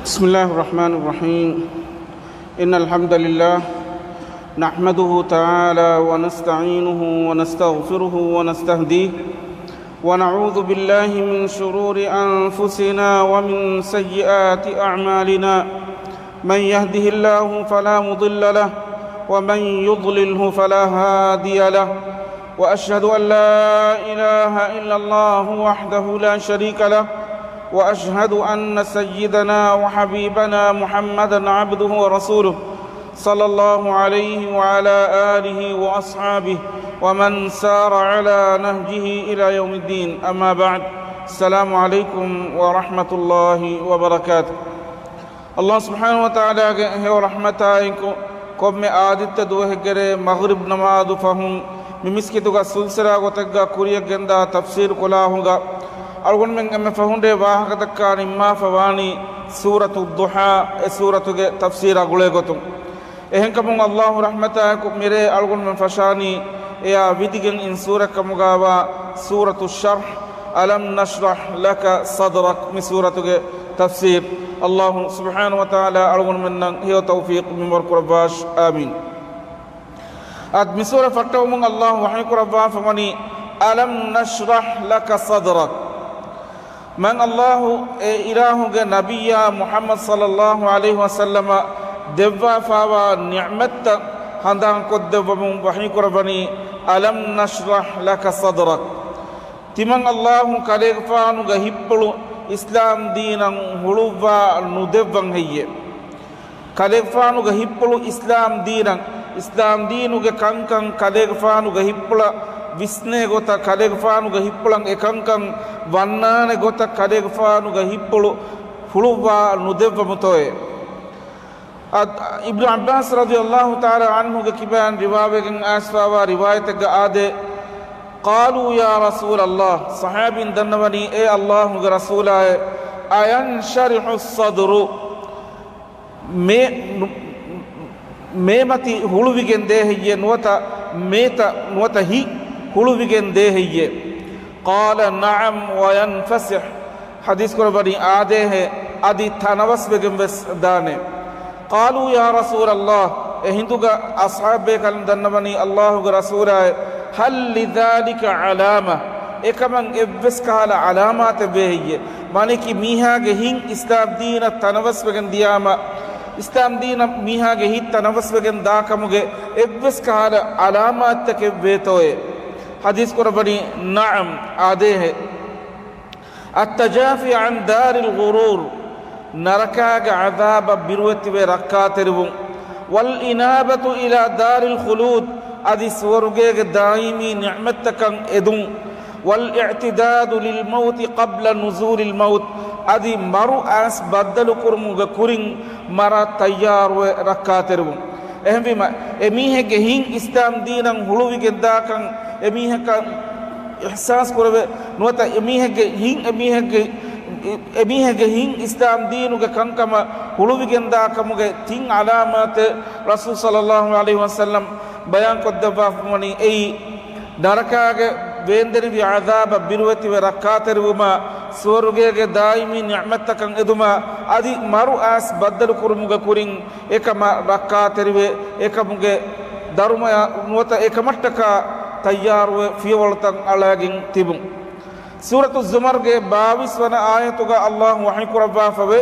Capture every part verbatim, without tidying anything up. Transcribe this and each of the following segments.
بسم الله الرحمن الرحيم. إن الحمد لله نحمده تعالى ونستعينه ونستغفره ونستهديه، ونعوذ بالله من شرور أنفسنا ومن سيئات أعمالنا. من يهده الله فلا مضل له، ومن يضلله فلا هادي له. وأشهد أن لا إله إلا الله وحده لا شريك له، وأشهد أن سيدنا وحبيبنا محمدا عبده ورسوله، صلى الله عليه وعلى آله وأصحابه ومن سار على نهجه إلى يوم الدين. أما بعد، السلام عليكم ورحمة الله وبركاته. ﷲ ސުބްޙާނަހޫ ވަތަޢާލާގެ ހެޔޮ ރަޙްމަތާއެކު، ކޮންމެ އާދިއްތަ ދުވަހެއްގެ ރޭ މަޣްރިބް ނަމާދު ފަހުން، މި މިސްކިތުގަ ސުލްސިލާ ގޮތެއްގަ ކުރިޔަށްގެންދާ ތަފްސީރު ކޮލާހުގަ، އަޅުގަނޑުމެން އެންމެ ފަހުން ރޭ ވާހަކަދައްކާ ނިންމާފަ ވާނީ ސޫރަތު އައްޟުޙާ، އެ ސޫރަތުގެ ތަފްސީރާ ގުޅޭ ގޮތުން. އެހެންކަމުން ﷲ ރަޙްމަތާއެކު މިރޭ އަޅުގަނޑުމެން ފަށާނީ އެއާ ވިދިގެން އިން ސޫރަތްކަމުގާވާ ސޫރަތު ޝަރްޙް، ألم نشرح لك صدرك، މި ސޫރަތުގެ ތަފްސީރު. ﷲ ސުބްޙާނަހޫ ވަތަޢާލާ އަޅުގަނޑުމެންނަށް ހެޔޮ ތައުފީޤު މިންވަރު ކުރައްވާށި. އާމީން. އަދި މި ސޫރަ ފައްޓަވަމުން ﷲ ވަޙީ ކުރައްވާފަ ވަނީ، ألم نشرح لك صدرك. މާތް ﷲ އެ އިލާހުގެ ނަބިއްޔާ މުޙައްމަދު ޞައްލައްލާހު ޢަލައިހި ވަސައްލަމަށް ދެއްވާފާވާ ނިޢުމަތްތައް ހަނދާންކޮށްދެއްވަމުން ވަޙީ ކުރައްވަނީ، ألم نشرح لك صدرك. ތިމަން ﷲ ކަލޭގެފާނުގެ ހިތްޕުޅު އިސްލާމް ދީނަށް ހުޅުއްވާ ނުދެއްވަން ހެއްޔޭ؟ ކަލޭގެފާނުގެ ހިތްޕުޅު އިސްލާމް ދީނަށް، އިސްލާމް ދީނުގެ ކަންކަން ކަލޭގެފާނުގެ ހިތްޕުޅަށް ވިސްނޭ ގޮތަށް، ކަލޭގެފާނުގެ ހިތްޕުޅަށް އެ ކަންކަން ވަންނާނެ ގޮތަށް ކަލޭގެފާނުގެ ހިތްޕުޅު ހުޅުއްވާ ނުދެއްވަމުތޯއޭ؟ އަދި އިބްނު ޢައްބާސް ރަޟިޔައްލާހު ތަޢާލާ ޢަންހުގެ ކިބައިން ރިވާވެގެން އައިސްފާވާ ރިވާޔަތެއްގަ އާދޭ، قالوا يا رسول الله، ޞަޙާބީން ދަންނަވަނީ، އޭ ﷲގެ ރަސޫލާއޭ، أينشرح الصدر، މޭ، ނު-، މޭމަތި ހުޅުވިގެން ދޭ ހެއްޔޭ؟ ނުވަތަ މޭތައް، ނުވަތަ ހިތް ހުޅުވިގެން ދޭ ހެއްޔޭ؟ قال نعم وينفسح. ޙަދީޘް ކުރައްވަނީ، އާދޭހޭ، އަދި ތަނަވަސްވެގެން ވެސް ދާނެ. قالوا يا رسول الله، އެ ހިނދުގަ އަޞްޙާބުބޭކަލުން ދަންނަވަނީ، ﷲގެ ރަސޫލާއޭ، هل لذلك علامة؟ އެކަމަށް އެއްވެސް ކަހަލަ ޢަލާމާތެއް ވޭ ހެއްޔޭ؟ މާނައަކީ މީހާގެ ހިތް އިސްލާމް ދީނަށް ތަނަވަސްވެގެން ދިޔާމަ، އިސްލާމް ދީނަށް މީހާގެ ހިތް ތަނަވަސްވެގެން ދާކަމުގެ އެއްވެސް ކަހަލަ ޢަލާމާތްތަކެއް ވޭތޯއޭ؟ ޙަދީޘް ކުރައްވަނީ، نعم، އާދޭހޭ. التجافي عن دار الغرور، ނަރަކާގެ ޢަޛާބަށް ބިރުވެތިވެ ރައްކާތެރިވުން. والإنابة إلى دار الخلود، އަދި ސުވަރުގޭގެ ދާއިމީ ނިޢުމަތްތަކަށް އެދުން. والاعتداد للموت قبل نزول الموت، އަދި މަރު އައިސް ބައްދަލުކުރުމުގެ ކުރިން މަރަށް ތައްޔާރުވެ ރައްކާތެރިވުން. އެހެންވީމަ، އެމީހެއްގެ ހިތް އިސްލާމް ދީނަށް ހުޅުވިގެންދާކަން އެމީހަކަށް އިޙްސާސް ކުރެވޭ ނުވަތަ އެމީހެއްގެ ހިތް، އެމީހެއްގެ، އެމީހެއްގެ ހިތް އިސްލާމް ދީނުގެ ކަންކަމަށް ހުޅުވިގެންދާކަމުގެ ތިން ޢަލާމާތެއް ރަސޫލު ޞައްލައްލާހު ޢަލައިހި ވަސައްލަމް ބަޔާންކޮށްދެއްވާފަވަނީ އެއީ، ނަރަކާގެ ވޭންދެނިވި ޢަޛާބަށް ބިރުވެތިވެ ރައްކާތެރިވުމާ، ސުވަރުގޭގެ ދާއިމީ ނިޢުމަތްތަކަށް އެދުމާ، އަދި މަރު އައިސް ބައްދަލުކުރުމުގެ ކުރިން އެކަމަށް ރައްކާތެރިވެ، އެކަމުގެ ދަރުމަޔަށް ނުވަތަ އެކަމަށްޓަކާ ތައްޔާރުވެ ފިޔަވަޅުތައް އަޅާގެން ތިބުން. ސޫރަތު ޒުމަރުގެ ބާވީސް ވަނަ އާޔަތުގަ ﷲ ވަޙީކުރައްވާފަވޭ،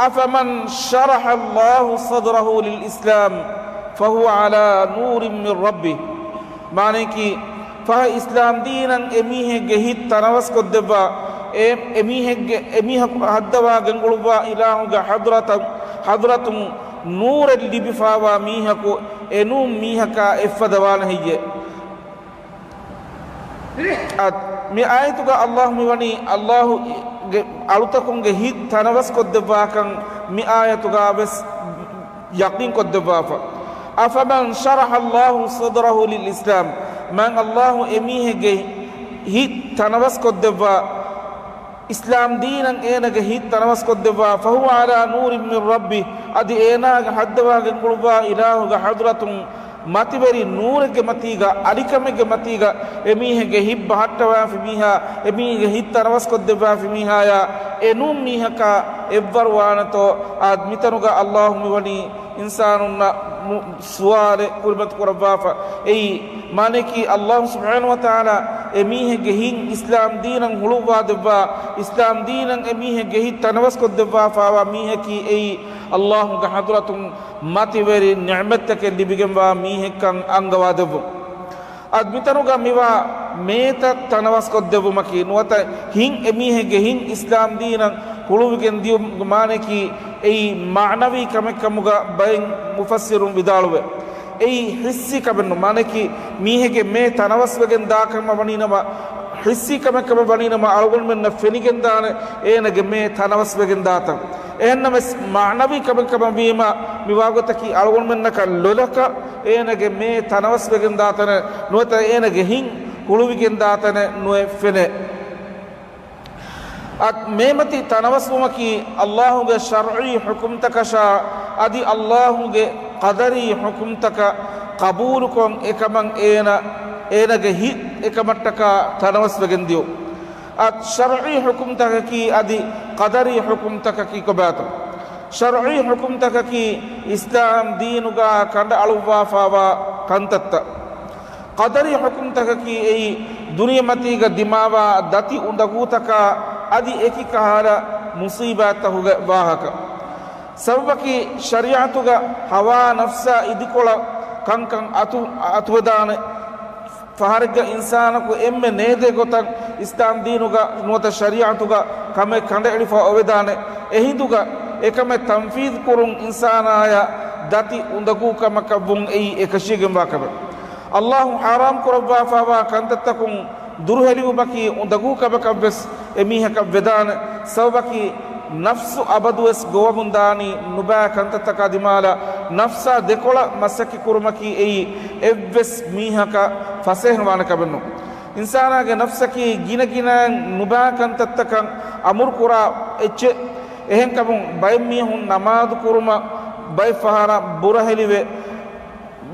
أفمن شرح الله صدره للإسلام فهو على نور من ربه. މާނައަކީ، ފަހެ އިސްލާމް ދީނަށް އެމީހެއްގެ ހިތް ތަނަވަސްކޮށްދެއްވާ، އެ، އެމީހެއްގެ، އެމީހަކު ހައްދަވާ ގެންގުޅުއްވާ އިލާހުގެ ޙަޟްރަތަށް، ޙަޟްރަތުން ނޫރެއް ލިބިފާވާ މީހަކު، އެނޫން މީހަކާ އެއްފަދަ ވާނެ ހެއްޔޭ؟ އަދި މި އާޔަތުގަ ﷲ މިވަނީ ﷲ ގެ އަޅުތަކުންގެ ހިތް ތަނަވަސްކޮށްދެއްވާކަން މި އާޔަތުގަ ވެސް ޔަޤީންކޮށްދެއްވާފަ. أفمن شرح الله صدره للإسلام، މާތް ﷲ އެމީހެއްގެ ހިތް ތަނަވަސްކޮށްދެއްވާ، އިސްލާމް ދީނަށް އޭނަގެ ހިތް ތަނަވަސްކޮށްދެއްވާ، فهو على نور من ربه، އަދި އޭނާގެ ހައްދަވާގެންގުޅުއްވާ އިލާހުގެ ޙަޟްރަތުން މަތިވެރި ނޫރެއްގެ މަތީގަ، އަލިކަމެއްގެ މަތީގަ އެމީހެއްގެ ހިތް ބަހައްޓަވާފި މީހާ، އެމީހެއްގެ ހިތް ތަނަވަސްކޮށްދެއްވާފި މީހާޔާ، އެނޫން މީހަކާ އެއްވަރު ވާނެތޯ؟ އާދެ، މިތަނުގަ އައްލާހު މިވަނީ އިންސާނުންނަށް މު-، ސުވާލެއް ކުރިމަތި ކުރައްވާފަ. އެއީ، މާނައަކީ، އައްލާހު ސުބްޙާނަހު ވަތަޢާލާ އެ މީހެއްގެ ހިތް އިސްލާމް ދީނަށް ހުޅުއްވާ ދެއްވާ، އިސްލާމް ދީނަށް އެ މީހެއްގެ ހިތް ތަނަވަސްކޮށްދެއްވާފާވާ މީހަކީ އެއީ، އައްލާހުގެ ޙަޟްރަތުން މަތިވެރި ނިޢުމަތްތަކެއް ލިބިގެންވާ މީހެއްކަން އަންގަވާދެއްވުން. އަދި މިތަނުގަ މިވާ މޭތައް ތަނަވަސްކޮށްދެއްވުމަކީ، ނުވަތަ ހިތް އެމީހެއްގެ ހިތް އިސްލާމް ދީނަށް ހުޅުވިގެން ދިޔުމުގެ މާނައަކީ، އެއީ މާނަވީ ކަމެއް ކަމުގަ ބައެއް މުފައްސިރުން ވިދާޅުވޭ. އެއީ ޙިއްސީ ކަމެއް ނޫން. މާނައަކީ، މީހެއްގެ މޭ ތަނަވަސްވެގެން ދާ ކަމަށް ވަނީ ނަމަ، ޙިއްސީ ކަމެއް ކަމަށް ވަނީ ނަމަ، އަޅުގަނޑުމެންނަށް ފެނިގެން ދާނެ އޭނަގެ މޭ ތަނަވަސްވެގެން ދާތަން. އެހެންނަމަވެސް، މާނަވީ ކަމެއް ކަމަށް ވީމަ، މި ވާގޮތަކީ އަޅުގަނޑުމެންނަކަށް ލޮލަކަށް އޭނަގެ މޭ ތަނަވަސްވެގެން ދާތަނެއް ނުވަތަ އޭނަގެ ހިތް ހުޅުވިގެން ދާތަނެއް ނުވެ ފެނޭ. އަދި މޭމަތި ތަނަވަސްވުމަކީ އައްލާހުގެ ޝަރްޢީ ޙުކުމްތަކަށާ އަދި އައްލާހުގެ ޤަދަރީ ޙުކުމްތަކަށް ޤަބޫލުކޮށް، އެކަމަށް އޭނަ، އޭނަގެ ހިތް އެކަމަށްޓަކާ ތަނަވަސްވެގެން ދިޔުން. އަދި ޝަރްޢީ ޙުކުމްތަކަކީ އަދި ޤަދަރީ ޙުކުމްތަކަކީ ކޮބާތޯ؟ ޝަރްޢީ ޙުކުމްތަކަކީ އިސްލާމް ދީނުގަ ކަނޑައަޅުއްވާފާވާ ކަންތައްތައް. ޤަދަރީ ޙުކުމްތަކަކީ އެއީ ދުނިޔެމަތީގަ ދިމާވާ ދަތި އުނދަގޫތަކާ އަދި އެކި ކަހަލަ މުޞީބާތްތަކުގެ ވާހަކަ. ސަބަބަކީ، ޝަރީޢަތުގަ ހަވާ ނަފްސާ އިދިކޮޅަށް ކަންކަން އަތު-، އަތުވެދާނެ. ފަހަރެއްގަ އިންސާނަކު އެންމެ ނޭދޭ ގޮތަށް އިސްލާމް ދީނުގަ ނުވަތަ ޝަރީޢަތުގަ ކަމެއް ކަނޑައެޅިފަ އޮވެދާނެ. އެހިނދުގަ އެކަމެއް ތަންފީޛު ކުރުން އިންސާނާޔަށް ދަތި އުނދަގޫ ކަމަކަށް ވުން އެއީ އެކަށީގެންވާ ކަމެއް. އައްލާހު ޙަރާމް ކުރައްވާފާވާ ކަންތައްތަކުން ދުރުހެލިވުމަކީ އުނދަގޫ ކަމަކަށްވެސް އެމީހަކަށް ވެދާނެ. ސަބަބަކީ ނަފްސު އަބަދުވެސް ގޮވަމުން ދާނީ ނުބައި ކަންތައްތަކާ ދިމާލަށް. ނަފްސާ ދެކޮޅަށް މަސައްކަތް ކުރުމަކީ އެއީ އެއްވެސް މީހަކަށް ފަސޭހަވާނެ ކަމެއް ނޫން. އިންސާނާގެ ނަފްސަކީ ގިނަ ގިނައިން ނުބައި ކަންތައްތަކަށް އަމުރު ކުރާ އެއްޗެއް. އެހެންކަމުން ބައެއް މީހުން ނަމާދު ކުރުމަށް ބައެއް ފަހަރަށް ބުރަހެލިވެ،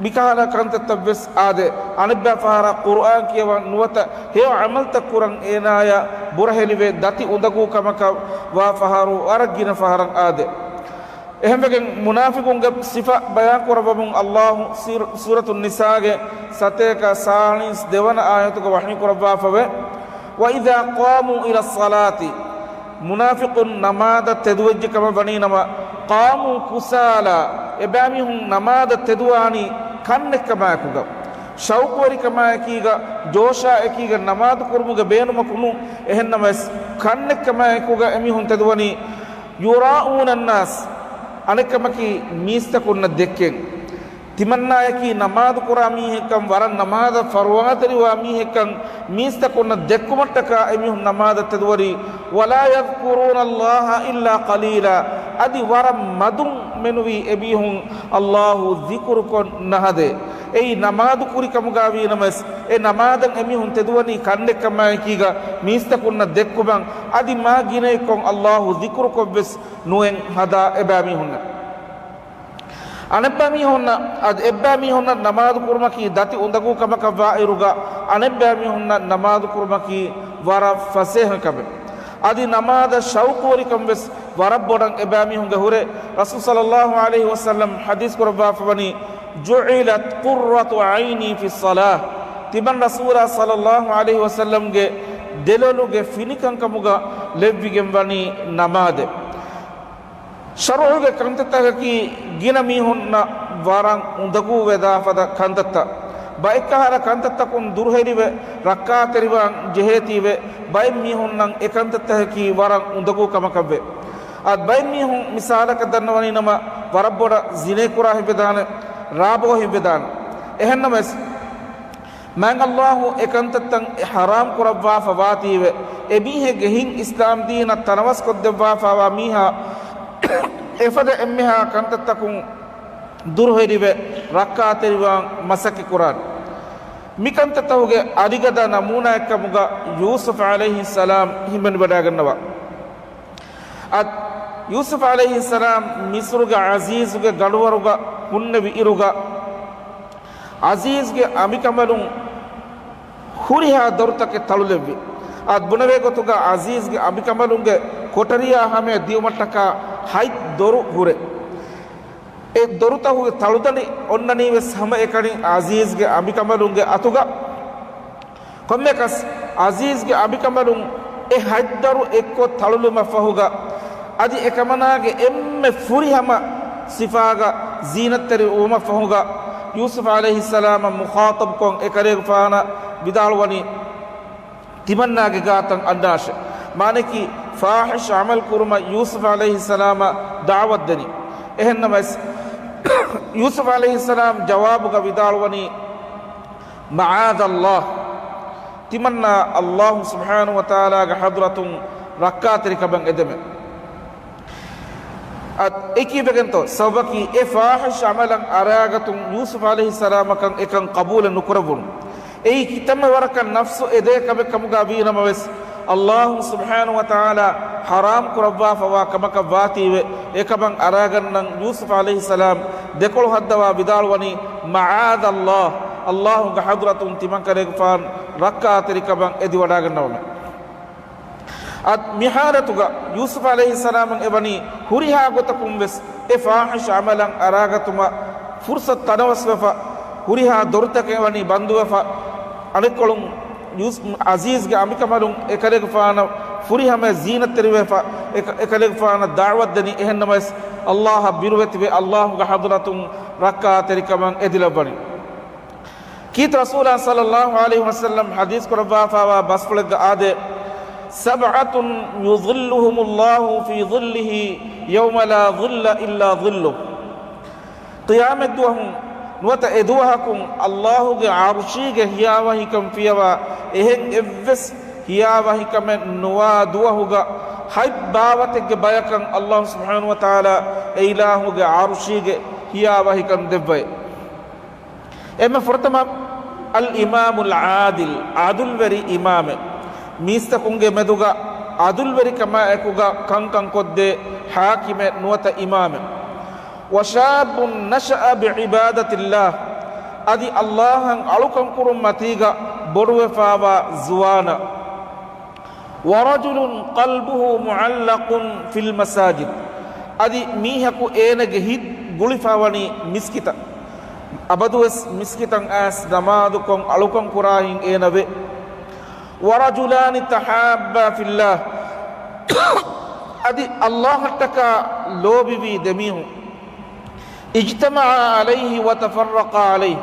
މިކަހަލަ ކަންތައްތައް ވެސް އާދޭ. އަނެއްބައި ފަހަރަށް ޤުރުއާން ކިޔަވަން ނުވަތަ ހެޔޮ ޢަމަލުތައް ކުރަން އޭނާޔަށް ބުރަހެލިވެ، ދަތި އުނދަގޫ ކަމަކަށް ވާ ފަހަރު ވަރަށް ގިނަ ފަހަރަށް އާދޭ. އެހެންވެގެން މުނާފިޤުންގެ ސިފަ ބަޔާން ކުރައްވަމުން އައްލާހު ސީރ-، ސޫރަތު ނިސާގެ ސަތޭކަ ސާޅީސް ދެވަނަ އާޔަތުގަ ވަޙީ ކުރައްވާފަވޭ، وَإِذَا قَامُوا إِلَى الصَّلَاةِ، މުނާފިޤުން ނަމާދަށް ތެދުވެއްޖެ ކަމަށް ވަނީ ނަމަ، قَامُوا كُسَالَىٰ، އެބައިމީހުން ނަމާދަށް ތެދުވާނީ ކަންނެއްކަމާއެކުގަ، ޝައުޤުވެރިކަމާއެކީގަ، ޖޯޝާއެކީގަ ނަމާދު ކުރުމުގެ ބޭނުމަކު ނޫން. އެހެންނަމަވެސް، ކަންނެއްކަމާއެކުގަ އެމީހުން ތެދުވަނީ، يُرَاءُونَ النَّاسَ، އަނެއްކަމަކީ މީސްތަކުންނަށް ދެއްކެން. ތިމަންނާޔަކީ ނަމާދު ކުރާ މީހެއްކަން، ވަރަށް ނަމާދަށް ފަރުވާތެރިވާ މީހެއްކަން، މީސްތަކުންނަށް ދެއްކުމަށްޓަކާ އެމީހުން ނަމާދަށް ތެދުވަނީ. وَلَا يَذْكُرُونَ اللَّهَ إِلَّا قَلِيلًا، އަދި ވަރަށް މަދުން މެނުވީ އެމީހުން އައްލާހު ޛިކުރުކޮށް ނަހަދޭ. އެއީ ނަމާދު ކުރި ކަމުގަ ވީނަމަވެސް، އެ ނަމާދަށް އެމީހުން ތެދުވަނީ ކަންނެއްކަމާއެކީގަ މީސްތަކުންނަށް ދެއްކުމަށް، އަދި މާ ގިނައެއްކޮށް އައްލާހު ޛިކުރުކޮށްވެސް ނުއެއް ހަދާ އެބައިމީހުންނަށް. އަނެއްބައިމީހުންނަށް، އަދި އެއްބައިމީހުންނަށް ނަމާދު ކުރުމަކީ ދަތި އުނދަގޫ ކަމަކަށް ވާއިރުގަ، އަނެއްބައިމީހުންނަށް ނަމާދު ކުރުމަކީ ވަރަށް ފަސޭހަ ކަމެއް. އަދި ނަމާދަށް ޝައުޤުވެރިކަން ވެސް ވަރަށް ބޮޑަށް އެބައިމީހުންގެ ހުރޭ. ރަސޫލު ޞައްލައްލާހު ޢަލައިހި ވަސައްލަމް ޙަދީޘް ކުރައްވާފަވަނީ، جُعِلَتْ قُرَّةُ عَيْنِي فِي الصَّلَاةِ، ތިމަން ރަސޫލާ ޞައްލައްލާހު ޢަލައިހި ވަސައްލަމްގެ ދެލޮލުގެ ފިނިކަންކަމުގަ ލެއްވިގެން ވަނީ ނަމާދެއް. ޝަރުޢުގެ ކަންތައްތަކަކީ ގިނަ މީހުންނަށް ވަރަށް އުނދަގޫވެދާ ފަދަ ކަންތައްތައް. ބައެއްކަހަލަ ކަންތައްތަކުން ދުރުހެލިވެ، ރައްކާތެރިވާން ޖެހޭތީވެ، ބައެއް މީހުންނަށް އެ ކަންތައްތަކަކީ ވަރަށް އުނދަގޫ ކަމަކަށްވެ. އަދި ބައެއް މީހުން މިސާލަކަށް ދަންނަވަނީ ނަމަ، ވަރަށް ބޮޑަށް ޒިނޭ ކުރާ ހިތްވެދާނެ، ރާބޯ ހިތްވެދާނެ. އެހެންނަމަވެސް، މާތް އައްލާހު އެ ކަންތައްތައް އެ ޙަރާމް ކުރައްވާފަ ވާތީވެ، އެ މީހެއްގެ ހިތް އިސްލާމް ދީނަށް ތަނަވަސްކޮށްދެއްވާފާވާ މީހާ އެފަދަ އެންމެހާ ކަންތައްތަކުން ދުރުހެލިވެ، ރައްކާތެރިވާން މަސައްކަތް ކުރާނެ. މި ކަންތައްތަކުގެ އަލިގަދަ ނަމޫނާއެއްކަމުގަ ޔޫސުފް ޢަލައިހިއްސަލާމް ހިމެނިވަޑައިގަންނަވާ. އަދި ޔޫސުފް ޢަލައިހިއްސަލާމް މިޞްރުގެ ޢަޒީޒުގެ ގަނޑުވަރުގަ ހުންނެވި އިރުގަ، ޢަޒީޒްގެ އަނބިކަނބަލުން ހުރިހާ ދޮރުތަކެއް ތަޅުލެއްވި. އަދި ބުނެވޭ ގޮތުގަ ޢަޒީޒްގެ އަނބިކަނބަލުންގެ ކޮޓަރިއާ ހަމަޔަށް ދިއުމަށްޓަކާ ހަތް ދޮރު ހުރޭ. އެ ދޮރުތަކުގެ ތަޅުދަނޑި އޮންނަނީވެސް ހަމައެކަނި އަޒީޒްގެ އަނބިކަނބަލުންގެ އަތުގަ. ކޮންމެކަސް އަޒީޒްގެ އަނބިކަނބަލުން އެ ހަތް ދޮރު އެއްކޮށް ތަޅުލުމަށްފަހުގަ، އަދި އެކަމަނާގެ އެންމެ ފުރިހަމަ ސިފާގަ ޒީނަތްތެރި ވުމަށްފަހުގަ، ޔޫސުފް ޢަލައިހިއްސަލާމަށް މުޚާޠަބްކޮށް އެކަލޭގެފާނަށް ވިދާޅުވަނީ، ތިމަންނާގެ ގާތަށް އަންނާށޭ. މާނައަކީ، ފާޙިޝް ޢަމަލު ކުރުމަށް ޔޫސުފް ޢަލައިހިއްސަލާމަށް ދަޢުވަތު ދެނީ. އެހެންނަމަވެސް، ޔޫސުފް ޢަލައިހިއްސަލާމް ޖަވާބުގަ ވިދާޅުވަނީ، މަޢާޛަﷲ، ތިމަންނާ ﷲ ސުބްޙާނަހޫ ވަތަޢާލާގެ ޙަޟްރަތުން ރައްކާތެރިކަމަށް އެދެމެ. އަދި އެ ކީއްވެގެންތޯ؟ ސަބަބަކީ އެ ފާޙިޝް ޢަމަލަށް އަރާގަތުން ޔޫސުފް ޢަލައިހިއްސަލާމަކަށް އެކަން ޤަބޫލެއް ނުކުރެއްވުނު. އެއީ ކިތަންމެ ވަރަކަށް ނަފްސު އެދޭ ކަމެއް ކަމުގަ ވީނަމަވެސް، ﷲ ސުބްޙާނަހޫ ވަތަޢާލާ ޙަރާމް ކުރައްވާފަވާ ކަމަކަށް ވާތީވެ، އެކަމަށް އަރާގަންނަން ޔޫސުފް ޢަލައިހިއްސަލާމް ދެކޮޅު ހައްދަވާ ވިދާޅުވަނީ، މަޢާޛަﷲ، ﷲގެ ޙަޟްރަތުން ތިމަންކަލޭގެފާނު ރައްކާތެރިކަމަށް އެދިވަޑާގަންނަވަމެ. އަދި މި ޙާލަތުގަ ޔޫސުފް ޢަލައިހިއްސަލާމަށް އެވަނީ ހުރިހާ ގޮތަކުން ވެސް އެ ފާޙިޝް ޢަމަލަށް އަރާގަތުމަށް ފުރުޞަތު ތަނަވަސްވެފަ، ހުރިހާ ދޮރުތަކެއް ވަނީ ބަންދުވެފަ، އަނެއްކޮޅުން ޔޫސް-، އަޒީޒްގެ އަނބިކަނބަލުން އެކަލޭގެފާނަށް ފުރިހަމަޔަށް ޒީނަތްތެރިވެފަ، އެކަ-، އެކަލޭގެފާނަށް ދަޢުވަތު ދެނީ. އެހެންނަމަވެސް، ﷲއަށް ބިރުވެތިވެ، ﷲގެ ޙަޟްރަތުން ރައްކާތެރިކަމަށް އެދިލައްވަނީ. ކީރިތި ރަސޫލާ ޞައްލައްލާހު ޢަލައިހި ވަސައްލަމް ޙަދީޘް ކުރައްވާފައިވާ ބަސްފުޅެއްގަ އާދޭ، سبعة يظلهم الله في ظله يوم لا ظل إلا ظله. ޤިޔާމަތްދުވަހުން ނުވަތަ އެދުވަހަކުން ﷲގެ ޢަރުޝީގެ ހިޔާވަހިކަން ފިޔަވާ އެހެން އެއްވެސް ހިޔާވަހިކަމެއް ނުވާ ދުވަހުގަ ހަތް ބާވަތެއްގެ ބަޔަކަށް ﷲ ސުބްޙާނަހޫ ވަތަޢާލާ އެ އިލާހުގެ ޢަރުޝީގެ ހިޔާވަހިކަން ދެއްވައޭ. އެންމެ ފުރަތަމަ، الإمام العادل، ޢަދުލުވެރި އިމާމެއް. މީސްތަކުންގެ މެދުގަ ޢަދުލުވެރިކަމާއެކުގަ ކަންކަން ކޮށްދޭ ޙާކިމެއް ނުވަތަ އިމާމެއް. وشاب نشأ بعبادة الله، އަދި ﷲއަށް އަޅުކަން ކުރުން މަތީގަ ބޮޑުވެފާވާ ޒުވާނަށް. ورجل قلبه معلق في المساجد، އަދި މީހަކު އޭނަގެ ހިތް ގުޅިފަވަނީ މިސްކިތަށް. އަބަދުވެސް މިސްކިތަށް އައިސް ނަމާދުކޮށް އަޅުކަން ކުރާހިން އޭނަވޭ. ورجلان تحابا في الله، އަދި ﷲއަށްޓަކާ ލޯބިވީ ދެމީހުން. اجتمعا عليه وتفرقا عليه،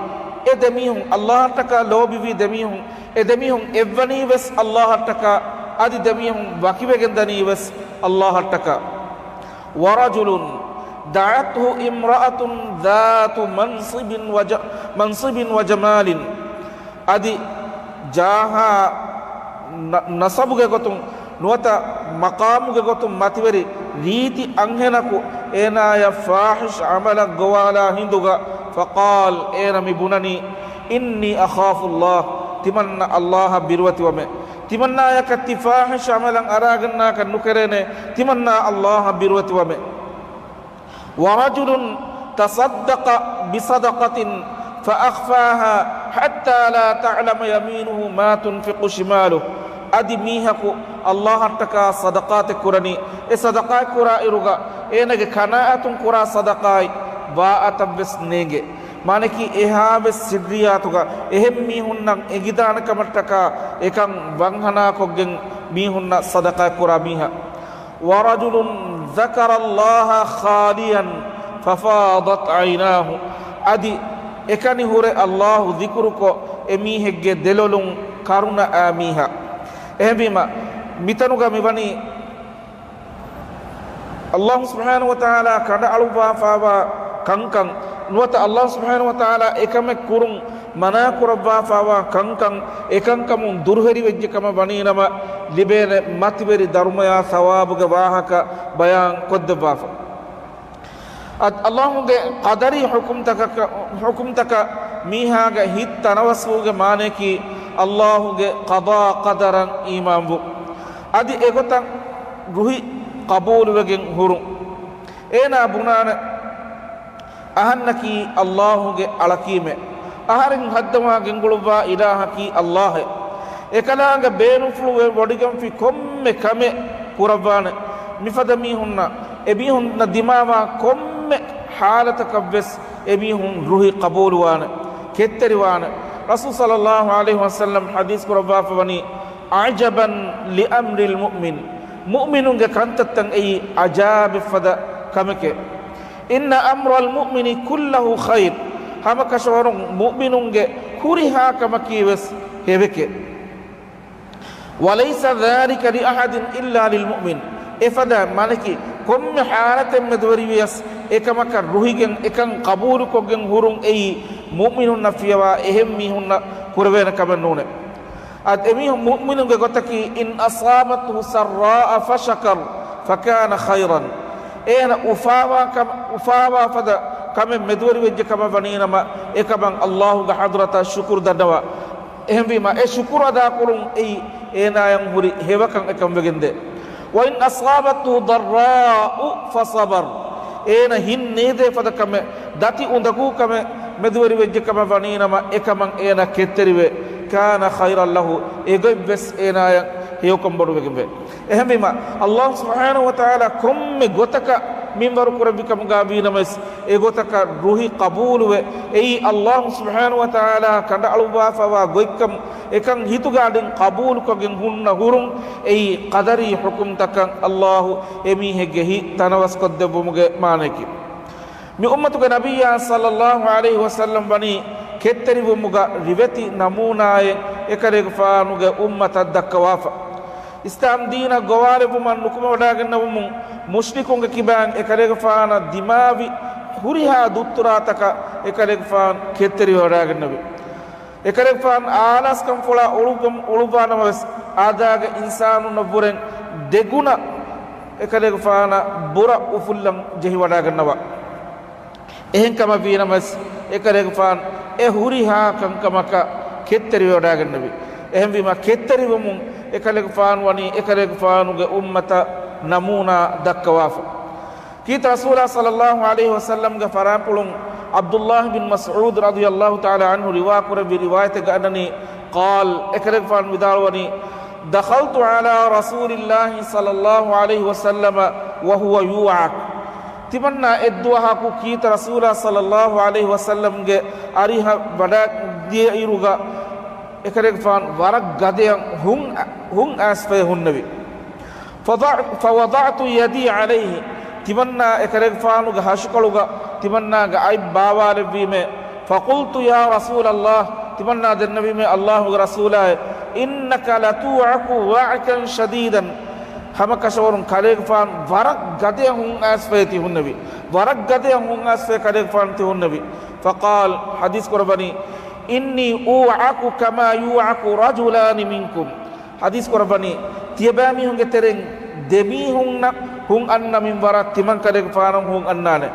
އެ ދެމީހުން، ﷲއަށްޓަކާ ލޯބިވީ ދެމީހުން، އެ ދެމީހުން އެއްވަނީވެސް ﷲއަށްޓަކާ، އަދި ދެމީހުން ވަކިވެގެންދަނީވެސް ﷲއަށްޓަކާ. ورجل دعته امرأة ذات منصب وج-، منصب وجمال، އަދި ޖާހާ ނަ-، ނަސަބުގެ ގޮތުން ނުވަތަ މަޤާމުގެ ގޮތުން މަތިވެރި ރީތި އަންހެނަކު އޭނާޔަށް ފާޙިޝް ޢަމަލަށް ގޮވާލާ ހިނދުގަ، فقال، އޭނަ މި ބުނަނީ، إني أخاف الله، ތިމަންނަ ﷲއަށް ބިރުވެތިވަމޭ. ތިމަންނާޔަކަށް ތި ފާޙިޝް ޢަމަލަށް އަރާގަންނާކަށް ނުކެރޭނެ، ތިމަންނާ ﷲއަށް ބިރުވެތިވަމޭ. ورجل تصدق بصدقة فأخفاها حتى لا تعلم يمينه ما تنفق شماله. އަދި މީހަކު ﷲއަށްޓަކާ ޞަދަޤާތެއް ކުރަނީ، އެ ޞަދަޤާތް ކުރާ އިރުގަ އޭނަގެ ކަނާއަތުން ކުރާ ޞަދަޤާތް ވާއަތަށްވެސް ނޭނގެ. މާނައަކީ އެހާވެސް ސިއްރިއްޔާތުގަ އެހެން މީހުންނަށް އެނގިދާނެ ކަމަށްޓަކާ އެކަން ވަންހަނާކޮށްގެން މީހުންނަށް ޞަދަޤާތް ކުރާ މީހާ. ورجل ذكر الله خاليا ففاضت عيناه. އަދި އެކަނި ހުރެ ﷲ ޒިކުރުކޮށް، އެމީހެއްގެ ދެލޮލުން ކަރުނަ އައި މީހާ. އެހެންވީމަ، މިތަނުގަ މިވަނީ ﷲ ސުބްޙާނަހޫ ވަތަޢާލާ ކަނޑައަޅުއްވާފައިވާ ކަންކަން، ނުވަތަ ﷲ ސުބްޙާނަހޫ ވަތަޢާލާ އެކަމެއް ކުރުން މަނާކުރައްވާފައިވާ ކަންކަން، އެކަންކަމުން ދުރުހެލިވެއްޖެ ކަމަށް ވަނީނަމަ، ލިބޭނެ މަތިވެރި ދަރުމަޔާ ސަވާބުގެ ވާހަކަ ބަޔާން ކޮށްދެއްވާފަ. އަދި ﷲގެ ޤަދަރީ ޙުކުމްތަކަކަށް، ޙުކުމްތަކަށް މީހާގެ ހިތް ތަނަވަސްވުމުގެ މާނައަކީ، ﷲގެ ޤަޟާ ޤަދަރަށް އީމާންވުން. އަދި އެގޮތަށް ރުހި ޤަބޫލުވެގެން ހުރުން. އޭނާ ބުނާނެ، އަހަންނަކީ ﷲގެ އަޅަކީމެ. އަހަރެން ހައްދަވާ ގެންގުޅުއްވާ އިލާހަކީ ﷲއެ. އެކަލާނގެ ބޭނުންފުޅުވެ ވޮޑިގެންފި ކޮންމެ ކަމެއް ކުރައްވާނެ. މިފަދަ މީހުންނަށް، އެމީހުންނަށް ދިމާވާ ކޮންމެ ޙާލަތަކަށްވެސް އެމީހުން ރުހި ޤަބޫލުވާނެ، ކެތްތެރިވާނެ. ރަސޫލު ޞައްލައްލާހު ޢަލައިހި ވަސައްލަމް ޙަދީޘް ކުރައްވާފަ ވަނީ، "عجبا لأمر المؤمن." މުއުމިނުންގެ ކަންތައްތައް އެއީ ޢަޖާބެއްފަދަ ކަމެކޭ. "إن أمر المؤمن كله خير." ހަމަކަށަވަރުން މުއުމިނުންގެ ހުރިހާ ކަމަކީ ވެސް ހެވެކޭ. "وليس ذلك لأحد إلا للمؤمن." އެފަދަ މާނައަކީ، ކޮންމެ ޙާލަތެއް މެދުވެރިވިޔަސް އެކަމަކަށް ރުހިގެން އެކަން ޤަބޫލުކޮށްގެން ހުރުން އެއީ މުއުމިނުންނަށް ފިޔަވާ އެހެން މީހުންނަށް ކުރެވޭނެ ކަމެއް ނޫނޭ. އަދި އެމީހުން މުއުމިނުގެ ގޮތަކީ، "إن أصابته سراء فشكر فكان خيرا." އޭނަ އުފާވާ ކަމ-، އުފާވާ ފަދަ ކަމެއް މެދުވެރިވެއްޖެ ކަމަށް ވަނީނަމަ، އެކަމަށް ﷲ ގެ ޙަޟްރަތަށް ޝުކުރު ދަންނަވާ. އެހެންވީމަ، އެ ޝުކުރު އަދާކުރުން އެއީ އޭނާޔަށް ހުރި ހެޔޮކަން އެކަން ވެގެންދޭ. "وإن أصابته ضراء فصبر." އޭނަ ހިތް ނޭދޭ ފަދަ ކަމެއް، ދަތި އުނދަގޫ ކަމެއް މެދުވެރިވެއްޖެ ކަމަށް ވަނީނަމަ، އެކަމަށް އޭނަ ކެތްތެރިވެ، "كان خيرا له." އެގޮތްވެސް އޭނާޔަށް ހެޔޮކަން ބޮޑުވެގެންވޭ. އެހެންވީމަ، ﷲ ސުބްޙާނަހޫ ވަތަޢާލާ ކޮންމެ ގޮތަކަށް މިންވަރު ކުރެއްވި ކަމުގަ ވީނަމަވެސް، އެގޮތަކަށް ރުހި ޤަބޫލުވެ، އެއީ ﷲ ސުބްޙާނަހޫ ވަތަޢާލާ ކަނޑައަޅުއްވާފައިވާ ގޮތްކަން އެކަން ހިތުގަ އަޑިން ޤަބޫލުކޮށްގެން ހުންނަ ހުރުން، އެއީ ޤަދަރީ ޙުކުމްތަކަށް ﷲ އެމީހެއްގެ ހިތް ތަނަވަސްކޮށްދެއްވުމުގެ މާނައަކީ. މި އުއްމަތުގެ ނަބިއްޔާ ޞައްލައްލާހު ޢަލައިހި ވަސައްލަމް ވަނީ ކެތްތެރިވުމުގަ ރިވެތި ނަމޫނާއެއް އެކަލޭގެފާނުގެ އުއްމަތަށް ދައްކަވާފަ. އިސްލާމް ދީނަށް ގޮވާލެއްވުމަށް ނުކުމެވަޑައިގަންނަވަމުން، މުޝްރިކުންގެ ކިބައިން އެކަލޭގެފާނަށް ދިމާވި ހުރިހާ ދުއްތުރާތަކަށް އެކަލޭގެފާނު ކެތްތެރިވެވަޑައިގަންނެވި. އެކަލޭގެފާނު އާލާސްކަންފުޅާ އުޅުއްވަމު-، އުޅުއްވާނަމަވެސް، އާދާގެ އިންސާނުންނަށްވުރެން ދެގުނަ އެކަލޭގެފާނަށް ބުރަ އުފުއްލަން ޖެހިވަޑައިގަންނަވާ. އެހެންކަމަށް ވީނަމަވެސް، އެކަލޭގެފާނު އެ ހުރިހާ ކަންކަމަކަށް ކެތްތެރިވެވަޑައިގަންނެވި. އެހެންވީމަ، ކެތްތެރިވުމުން އެކަލޭގެފާނު ވަނީ އެކަލޭގެފާނުގެ އުއްމަތަށް ނަމޫނާ ދައްކަވާފަ. ކީރިތި ރަސޫލާ ޞައްލައްލާހު ޢަލައިހި ވަސައްލަމްގެ ފަރާތްޕުޅުން ޢަބްދުﷲ ބިން މަސްޢޫދު ރަޟިޔަﷲ ތަޢާލާ ޢަންހު ރިވާ ކުރެއްވި ރިވާޔަތެއްގަ އަންނަނީ، ޤާލް، އެކަލޭގެފާނު ވިދާޅުވަނީ، دخلت على رسول الله صلى الله عليه وسلم وهو يوعك. ތިމަންނާ އެއްދުވަހަކު ކީރިތި ރަސޫލާ ޞައްލައްލާހު ޢަލައިހި ވަސައްލަމްގެ އަރިހަށް ވަޑައިދިޔައިރުގަ އެކަލޭގެފާނު ވަރަށް ގަދަޔަށް ހުން، ހުން އައިސްފައި ހުންނެވި. فضع-، فوضعت يدي عليه، ތިމަންނާ އެކަލޭގެފާނުގެ ހަށިކޮޅުގަ ތިމަންނާގެ އަތް ބާވާލެއްވީމޭ. فقلت يا رسول الله، ތިމަންނާ ދެންނެވީމޭ، ﷲ ގެ ރަސޫލާއޭ، إنك لتوعك وعكا شديدا، ހަމަކަށަވަރުން ކަލޭގެފާނު ވަރަށް ގަދަޔަށް ހުން އައިސްފައި ތި ހުންނެވި. ވަރަށް ގަދަޔަށް ހުން އައިސްފައި ކަލޭގެފާނު ތި ހުންނެވި. فقال، ޙަދީޘް ކުރައްވަނީ، إني أوعك كما يوعك رجلان منكم. ޙަދީޘް ކުރައްވަނީ، ތިޔަބައިމީހުންގެ ތެރެއިން ދެމީހުންނަށް ހުން އަންނަ މިންވަރަށް ތިމަން ކަލޭގެފާނަށް ހުން އަންނާނެ.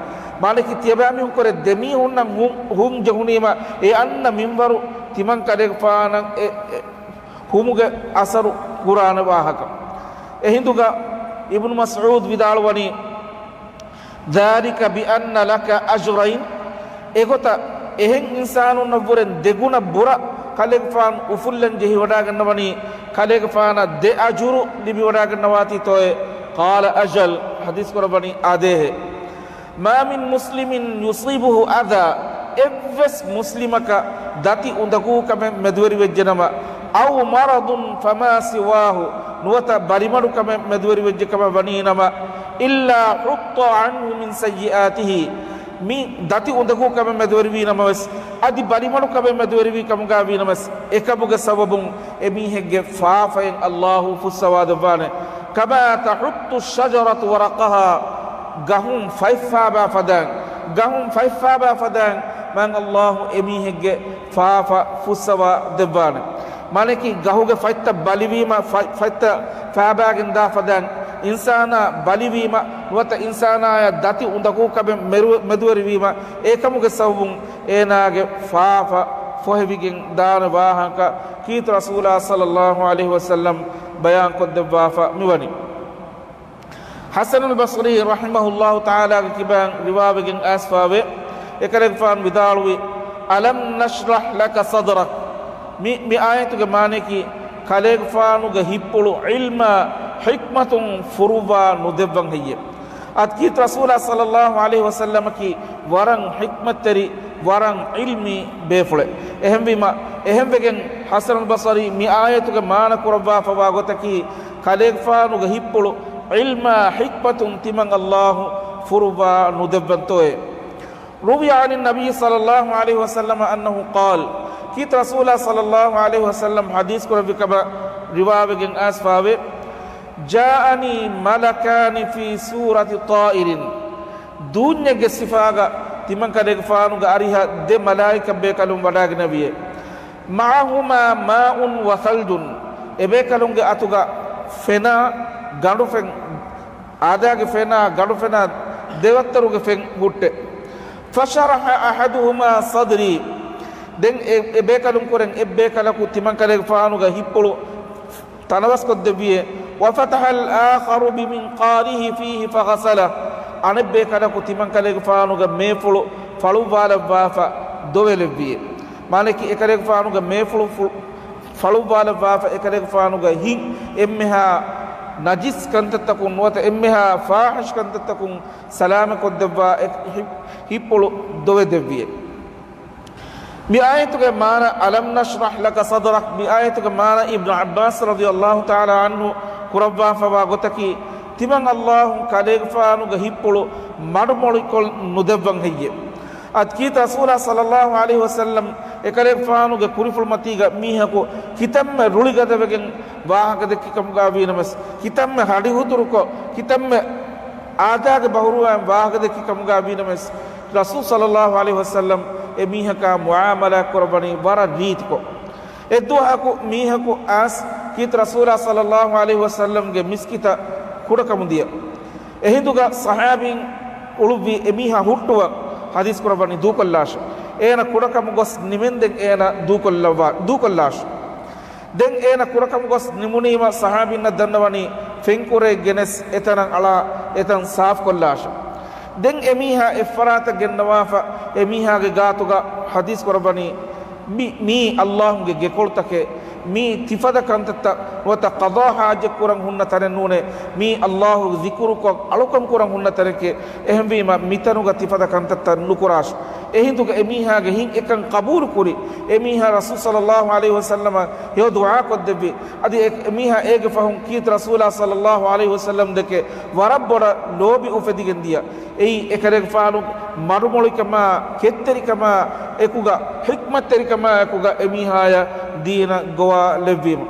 މާނައަކީ، ތިޔަބައިމީހުންކުރެ ދެމީހުންނަށް ހުން، ހުން ޖެހުނީމަ، އެ އަންނަ މިންވަރު ތިމަން ކަލޭގެފާނަށް އެ، އެ، ހުމުގެ އަސަރު ކުރާނެ ވާހަކަ. އެހިނދުގަ އިބްނު މަސްޢޫދު ވިދާޅުވަނީ، ذلك بأن لك أجرين، އެގޮތަށް އެހެން އިންސާނުންނަށްވުރެން ދެގުނަ ބުރަ ކަލޭގެފާނު އުފުއްލަން ޖެހިވަޑައިގަންނަވަނީ، ކަލޭގެފާނަށް ދެ އަޖުރު ލިބިވަޑައިގަންނަވާތީތޯއޭ؟ قال أجل، ޙަދީޘް ކުރައްވަނީ އާދޭހޭ. ما من مسلم يصيبه أذى، އެއްވެސް މުސްލިމަކަށް ދަތި އުނދަގޫކަމެއް މެދުވެރިވެއްޖެނަމަ، أو مرض فما سواه، ނުވަތަ ބަލިމަޑުކަމެއް މެދުވެރިވެއްޖެކަމަށް ވަނީނަމަ، إلا حط عنه من سيئاته، މި ދަތި އުނދަގޫކަމެއް މެދުވެރިވީނަމަވެސް، އަދި ބަލިމަޑުކަމެއް މެދުވެރިވީ ކަމުގަ ވީނަމަވެސް، އެކަމުގެ ސަބަބުން އެމީހެއްގެ ފާފައިން ﷲ ފުއްސަވާ ދެއްވާނެ. كما تحط الشجرة ورقها، ގަހުން ފަތްފާބާ ފަދައިން، ގަހުން ފަތްފާބާ ފަދައިން، މާތް ﷲ އެމީހެއްގެ ފާފަ ފުއްސަވާ ދެއްވާނެ. މާނައަކީ، ގަހުގެ ފަތްތައް ބަލިވީމަ، ފަތް، ފަތްތައް ފާބާގެން ދާ ފަދައިން، އިންސާނާ ބަލިވީމަ، ނުވަތަ އިންސާނާޔަށް ދަތި އުނދަގޫކަމެއް މެރު-، މެދުވެރިވީމަ، އެކަމުގެ ސަބަބުން އޭނާގެ ފާފަ ފޮހެވިގެން ދާނެ ވާހަކަ ކީރިތި ރަސޫލާ ޞައްލައްލާހު ޢަލައިހި ވަސައްލަމް ބަޔާންކޮށްދެއްވާފަ މިވަނީ. ޙަސަނުލް ބަޞްރީ ރަޙިމަހުﷲ ތަޢާލާގެ ކިބައިން ރިވާވެގެން އައިސްފައިވޭ، އެކަލޭގެފާނު ވިދާޅުވި، ألم نشرح لك صدرك، މި، މި އާޔަތުގެ މާނައަކީ، ކަލޭގެފާނުގެ ހިތްޕުޅު ޢިލްމާ ޙިކްމަތުން ފުރުއްވާ ނުދެއްވަން ހެއްޔެވެ؟ އަދި ކީރިތި ރަސޫލާ ޞައްލައްލާހު ޢަލައިހި ވަސައްލަމަކީ ވަރަށް ޙިކްމަތްތެރި، ވަރަށް ޢިލްމީ ބޭފުޅެއް. އެހެންވީމަ، އެހެންވެގެން ޙަސަނުލް ބަޞްރީ މި އާޔަތުގެ މާނަ ކުރައްވާފަވާ ގޮތަކީ، ކަލޭގެފާނުގެ ހިތްޕުޅު ޢިލްމާ ޙިކްމަތުން ތިމަން ﷲ ފުރުއްވާ ނުދެއްވަންތޯއޭ؟ روي عن النبي صلى الله عليه وسلم أنه قال، ކީރިތި ރަސޫލާ ޞައްލައްލާހު ޢަލައިހި ވަސައްލަމް ޙަދީޘް ކުރެއްވި ކަމަށް ރިވާވެގެން އައިސްފައިވޭ، جاءني ملكان في صورة طائر، ދޫންޏެއްގެ ސިފާގަ ތިމަން ކަލޭގެފާނުގެ އަރިހަށް ދެ މަލާއިކަ ބޭކަލުން ވަޑައިގެނެވިއޭ. معهما ماء وثلج، އެބޭކަލުންގެ އަތުގަ ފެނާ ގަނޑުފެން، އާދައިގެ ފެނާ ގަނޑުފެނާ ދެވައްތަރުގެ ފެން ހުއްޓެ. فشرح أحدهما صدري، ދެން އެ، އެ ބޭކަލުންކުރެން އެއްބޭކަލަކު ތިމަން ކަލޭގެފާނުގެ ހިތްޕުޅު ތަނަވަސްކޮށްދެއްވިއޭ. وفتح الآخر بمنقاره فيه فغسله، އަނެއްބޭކަލަކު ތިމަން ކަލޭގެފާނުގެ މޭފުޅު ފަޅުއްވާލައްވާފަ ދޮވެލެއްވިއޭ. މާނައަކީ އެކަލޭގެފާނުގެ މޭފުޅު ފު-، ފަޅުއްވާލައްވާފަ އެކަލޭގެފާނުގެ ހިތް އެންމެހާ ނަޖިސް ކަންތައްތަކުން ނުވަތަ އެންމެހާ ފާޙިޝް ކަންތައްތަކުން ސަލާމަތްކޮށްދެއްވާ އެ ހި-، ހިތްޕުޅު ދޮވެދެއްވިއޭ. މި އާޔަތުގެ މާނަ، ألم نشرح لك صدرك، މި އާޔަތުގެ މާނަ އިބްނު ޢައްބާސް ރަޟިޔަﷲ ތަޢާލާ ޢަންހު ކުރައްވާފަވާ ގޮތަކީ، ތިމަން ﷲ ކަލޭގެފާނުގެ ހިތްޕުޅު މަޑުމޮޅިކޮށް ނުދެއްވަން ހެއްޔެވެ؟ އަދި ކީރިތި ރަސޫލާ ޞައްލައްލާހު ޢަލައިހި ވަސައްލަމް އެކަލޭގެފާނުގެ ކުރިފުޅުމަތީގަ މީހަކު ކިތަންމެ ރުޅިގަދަވެގެން ވާހަކަދެއްކި ކަމުގަ ވީނަމަވެސް، ކިތަންމެ ހަޑިހުތުރުކޮށް، ކިތަންމެ އާދައިގެ ބަހުރުވާން ވާހަކަދެއްކި ކަމުގަ ވީނަމަވެސް، ރަސޫލު ޞައްލައްލާހު ޢަލައިހި ވަސައްލަމް އެ މީހަކާ މުޢާމަލާތް ކުރައްވަނީ ވަރަށް ރީތިކޮށް. އެއްދުވަހަކު މީހަކު އައިސް ކީރިތި ރަސޫލާ ޞައްލައްލާހު ޢަލައިހި ވަސައްލަމްގެ މިސްކިތަށް ކުޑަކަމުދިޔަ. އެހިނދުގަ ޞަޙާބީން އުޅުއްވި އެމީހާ ހުއްޓުވަން ޙަދީޘް ކުރައްވަނީ ދޫކޮށްލާށޭ. އޭނަ ކުޑަކަމުގަ ގޮސް ނިމެންދެން އޭނަ ދޫކޮށްލައްވާ، ދޫކޮށްލާށޭ. ދެން އޭނަ ކުޑަކަމުގަ ގޮސް ނިމުނީމަ ޞަޙާބީންނަށް ދަންނަވަނީ ފެންކުރެއް ގެނެސް އެތަނަށް އަޅާ އެތަން ސާފުކޮށްލާށޭ. ދެން އެމީހާ އެއްފަރާތަށް ގެންނަވާފަ އެމީހާގެ ގާތުގަ ޙަދީޘް ކުރައްވަނީ، މި، މީ ﷲ ގެ ގެކޮޅުތަކެއް، މީ ތިފަދަ ކަންތައްތައް ނުވަތަ ޤަޟާ ޙާޖަތް ކުރަން ހުންނަ ތަނެއް ނޫނޭ، މީ ﷲ ޒިކުރުކޮށް އަޅުކަން ކުރަން ހުންނަ ތަނެކޭ. އެހެންވީމަ މިތަނުގަ ތިފަދަ ކަންތައްތައް ނުކުރާށޭ. އެހިނދުގަ އެމީހާގެ ހިތް އެކަން ޤަބޫލު ކުރި، އެމީހާ ރަސޫލު ޞައްލައްލާހު ޢަލައިހި ވަސައްލަމަށް ހެޔޮ ދުޢާ ކޮށްދެއްވި. އަދި އެ، އެމީހާ އޭގެ ފަހުން ކީރިތި ރަސޫލާ ޞައްލައްލާހު ޢަލައިހި ވަސައްލަމް ދެކެ ވަރަށް ބޮޑަށް ލޯބި އުފެދިގެން ދިޔަ. އެއީ އެކަލޭގެފާނު މަޑުމޮޅިކަމާ، ކެތްތެރިކަމާ އެކުގަ، ޙިކްމަތްތެރިކަމާ އެކުގަ އެމީހާޔަށް ދީނަށް ގޮވާލެއްވީމަ.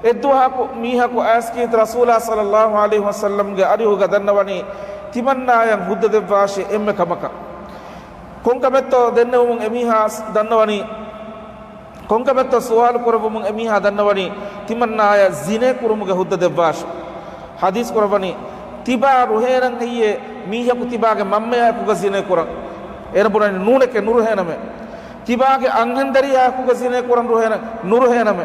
އެއްދުވަހަކު މީހަކު އައިސް ކީރިތި ރަސޫލާ ޞައްލައްލާހު ޢަލައިހި ވަސައްލަމްގެ އަރިހުގަ ދަންނަވަނީ ތިމަންނާޔަށް ހުއްދަ ދެއްވާށޭ އެންމެ ކަމަކަށް. ކޮންކަމެއްތޯ ދެންނެވުމުން އެމީހާ ދަންނަވަނީ، ކޮންކަމެއްތޯ ސުވާލު ކުރެއްވުމުން އެމީހާ ދަންނަވަނީ ތިމަންނާޔަށް ޒިނޭ ކުރުމުގެ ހުއްދަ ދެއްވާށޭ. ޙަދީޘް ކުރައްވަނީ، ތިބާ ރުހޭނަން ހެއްޔޭ މީހަކު ތިބާގެ މަންމަޔާ އެކުގަ ޒިނޭ ކުރަން؟ އޭނަ ބުނަނީ ނޫނެކޭ، ނުރުހޭނަމޭ. ތިބާގެ އަންހެންދަރިޔާ އެކުގަ ޒިނޭ ކުރަން ރުހޭނަ-، ނުރުހޭނަމޭ.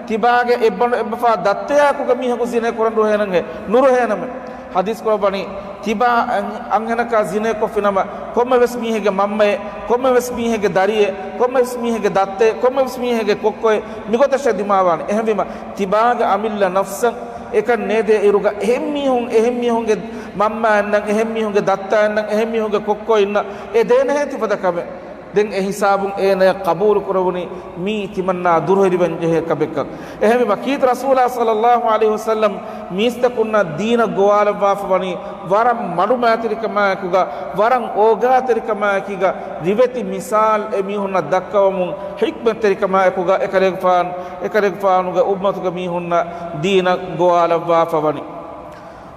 ތިބާގެ އެއްބަނޑު އެއްބަފާ ދައްތަޔާ އެކުގަ މީހަކު ޒިނޭ ކުރަން ރުހޭނަންހޭ، ނުރުހޭނަމޭ. ޙަދީޘް ކުރައްވަނީ، ތިބާ އަން-، އަންހެނަކާ ޒިނޭކޮށްފިނަމަ، ކޮންމެވެސް މީހެއްގެ މަންމައެއް، ކޮންމެވެސް މީހެއްގެ ދަރިއެއް، ކޮންމެވެސް މީހެއްގެ ދައްތައެއް، ކޮންމެވެސް މީހެއްގެ ކޮއްކޮއެއް، މިގޮތަށޭ ދިމާވާނެ. އެހެންވީމަ، ތިބާގެ އަމިއްލަ ނަފްސަށް އެކަން ނޭދޭ އިރުގަ، އެހެން މީހުން، އެހެން މީހުންގެ މަންމައަންނަށް، އެހެން މީހުންގެ ދައްތައަންނަށް، އެހެން މީހުންގެ ކޮއްކޮއިންނަށް އެ ދޭނެހޭ ތިފަދަ ކަމެއް. ދެން އެ ހިސާބުން އޭނަޔަށް ޤަބޫލު ކުރެވުނީ މީ ތިމަންނާ ދުރުހެލިވަން ޖެހޭ ކަމެއްކަން. އެހެންވީމަ ކީރިތި ރަސޫލާ ޞައްލައްލާހު ޢަލައިހި ވަސައްލަމް މީސްތަކުންނަށް ދީނަށް ގޮވާލައްވާފަ ވަނީ ވަރަށް މަޑުމައިތިރިކަމާއެކުގަ، ވަރަށް އޯގާތެރިކަމާއެކީގަ، ރިވެތި މިސާލް އެމީހުންނަށް ދައްކަވަމުން ޙިކްމަތްތެރިކަމާއެކުގަ އެކަލޭގެފާނު، އެކަލޭގެފާނުގެ އުއްމަތުގެ މީހުންނަށް ދީނަށް ގޮވާލައްވާފަ ވަނީ.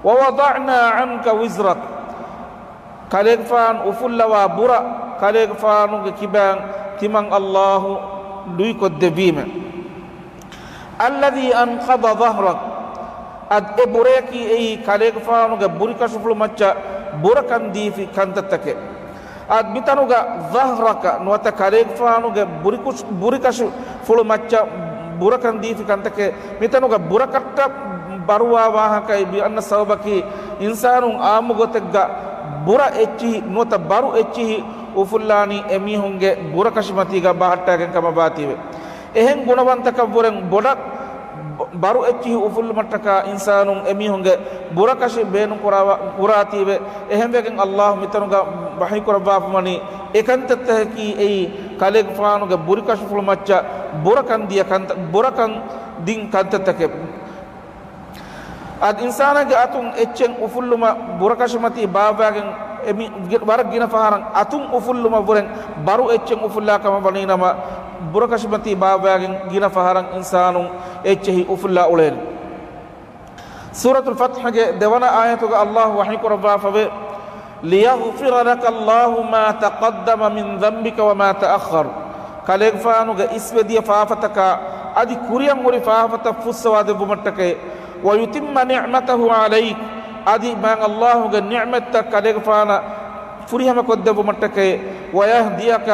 ووضعنا عنك وزرك، ކަލޭގެފާނު އުފުއްލަވާ ބުރަ، ކަލޭގެފާނުގެ ކިބައިން ތިމަން ﷲ ލުއިކޮށްދެއްވީމެ. الذي أنقض ظهرك، އަދި އެ ބުރަޔަކީ އެއީ ކަލޭގެފާނުގެ ބުރިކަށިފުޅު މައްޗަށް ބުރަކަން ދީފި ކަންތައްތަކެއް. އަދި މިތަނުގަ ظهرك ނުވަތަ ކަލޭގެފާނުގެ ބުރިކުށް-، ބުރިކަށިފުޅު މައްޗަށް ބުރަކަން ދީފި ކަންތަކެއް. މިތަނުގަ ބުރަކަށްޓަށް ބަރުވާ ވާހަކައެއް ވި އަންނަ ސަބަބަކީ، އިންސާނުން އާއްމު ގޮތެއްގަ ބުރަ އެއްޗިހި ނުވަތަ ބަރު އެއްޗިހި އުފުއްލާނީ އެމީހުންގެ ބުރަކަށި މަތީގަ ބަހައްޓާގެން ކަމަށް ވާތީވެ. އެހެން ގުނަވަންތަކަށްވުރެން ބޮޑަށް ބޮ-، ބަރު އެއްޗިހި އުފުއްލުމަށްޓަކާ އިންސާނުން އެމީހުންގެ ބުރަކަށި ބޭނުން ކުރާ، ކުރާތީވެ. އެހެންވެގެން އައްލާހު މިތަނުގަ ވަޙީ ކުރައްވާފަވަނީ އެކަންތައްތަކަކީ އެއީ ކަލޭގެފާނުގެ ބުރިކަށިފުޅު މައްޗަށް ބުރަކަން ދިޔަ ކަންތަ-، ބުރަކަން ދިން ކަންތައްތަކެއް. އަދި އިންސާނާގެ އަތުން އެއްޗެއް އުފުއްލުމަށް ބުރަކަށިމަތީ ބާއްވާގެން އެމި-، ވަރަށް ގިނަ ފަހަރަށް އަތުން އުފުއްލުމަށްވުރެން ބަރު އެއްޗެއް އުފުއްލާ ކަމަށް ވަނީނަމަ، ބުރަކަށިމަތީ ބާއްވާގެން ގިނަ ފަހަރަށް އިންސާނުން އެއްޗެހި އުފުއްލާ އުޅޭނެ. ސޫރަތުލް ފަތްޙުގެ ދެވަނަ އާޔަތުގަ އައްލާހު ވަޙީ ކުރައްވާފަވޭ، لِيَغْفِرَ لَكَ اللَّهُ مَا تَقَدَّمَ مِنْ ذَنْبِكَ وَمَا تَأَخَّرَ. ކަލޭގެފާނުގެ އިސްވެދިޔަ ފާފަތަކާ އަދި ކުރިއަށް ހުރި ފާފަތައް ފުއްސަވާ ދެއްވުމަށްޓަކައި، وَيُتِمَّ نِعْمَتَهُ عَلَيْكَ، އަދި މާތް އައްލާހުގެ ނިޢުމަތްތައް ކަލޭގެފާނަށް ފުރިހަމަކޮށްދެއްވުމަށްޓަކައި، وَيَهْدِيَكَ